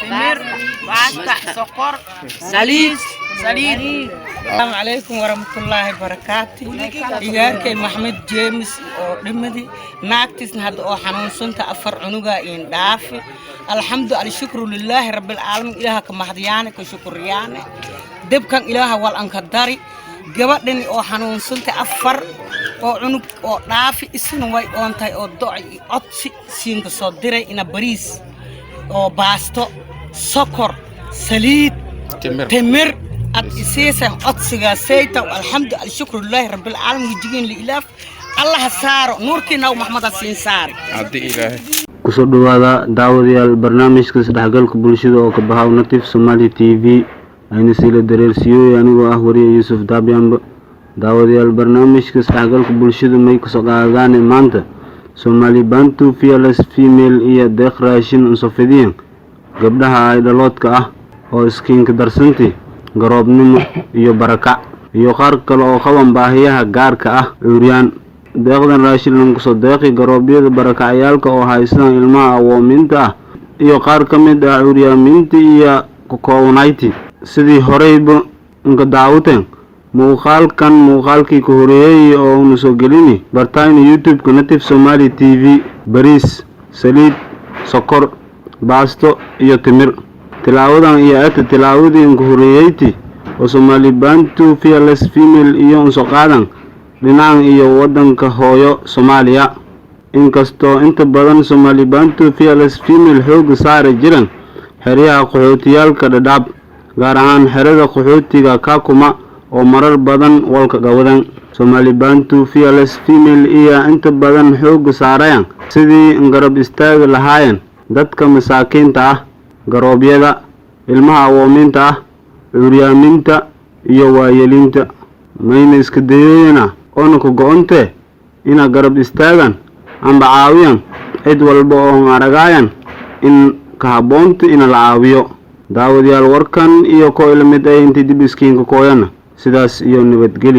Timir, baasta, sokor, saliid, saliid. Asalaamu calaykum waraxmatullaahi barakaati. Igaarkay Maxmed James oo dhimadi, naagtiisna hadda oo xanuunsanta, afar cunugaa iin dhaafi. Alxamdu alshukru lilaahi rabbilcaalamiin. Ilaaha ka mahadyaane, ka shukriyaane. Debkan Ilaaha wal anka dari. Gabadhani oo xanuunsantay, afar oo cunug oo dhaafi, isna way oontahay oo doci codsi siinka soo diray ina bariis oo baasto, sokor, saliid, timir ad isiisan codsigaasayta. Alxamdu alshukru lilaahi rabbilcaalamiin. Wejigiin liilaaf Allaha saaro, nuurkiina Maxmada siin saari. Haddii Ilaahay. Kusoo dhawaada, daawadayaal, barnaamijka isdhexgalka bulshada oo ka baxa Natif Somali TV, ayna siila dareersiiyooy anigoo ah wariye Yuusuf Daabyamba. Daawadayaal, barnaamijka isdhexgalka bulshada may kasoo qaadadaane maanta Somali Bantu Fearless Female iyo deeq raashin unsoo fidiyan gabdhaha ay dhaloodka ah oo iskiinka darsanti garoobnimo iyo barakac iyo qaar kale oo qaban baahiyaha gaarka ah, cuuryaan. Deeqdan raashin lagu soo deeqi garoobyada, barakacyaalka oo haystaan ilmaha awoominta ah iyo qaar ka mid ah cuuryaamiinta iyo kokoonayti. Sidii horeyba inka daawuteen muuqaalkan, muuqaalkii ka horeeyey oo una soo gelini bartayna YouTube-ka Native Somali TV, bariis, saliid, sokor, baasto iyo timir. Tilaawadan iyo eta tilaawadii inka horeeyeyti oo Somali Bantu Fearless Female iyo unso qaadan dhinacan iyo waddanka hooyo Soomaaliya. Inkastoo inta badan Somali Bantu Fearless Female xooga saari jiran xeryaha qaxootiyaalka Dhadhaab, gaar ahaan xerada qaxootiga Kakuma oo marar badan walka gawadan, Somali Bantu Fearless Female iyo inta badan xooga saarayan sidii garab istaagi lahaayeen dadka masaakiinta ah, garoobyada, ilmaha awoominta ah, cuuryaamiinta iyo waayeliinta. Mayna iska dayooyana oona ka go-ontee ina garab istaagan amba caawiyan cid walba oon aragaayan in ka habboonta ina la caawiyo. Daawadayaal, warkan iyo koo ila mid ay intay dib iskiinka kooyana, sidaas iyo nabadgelya.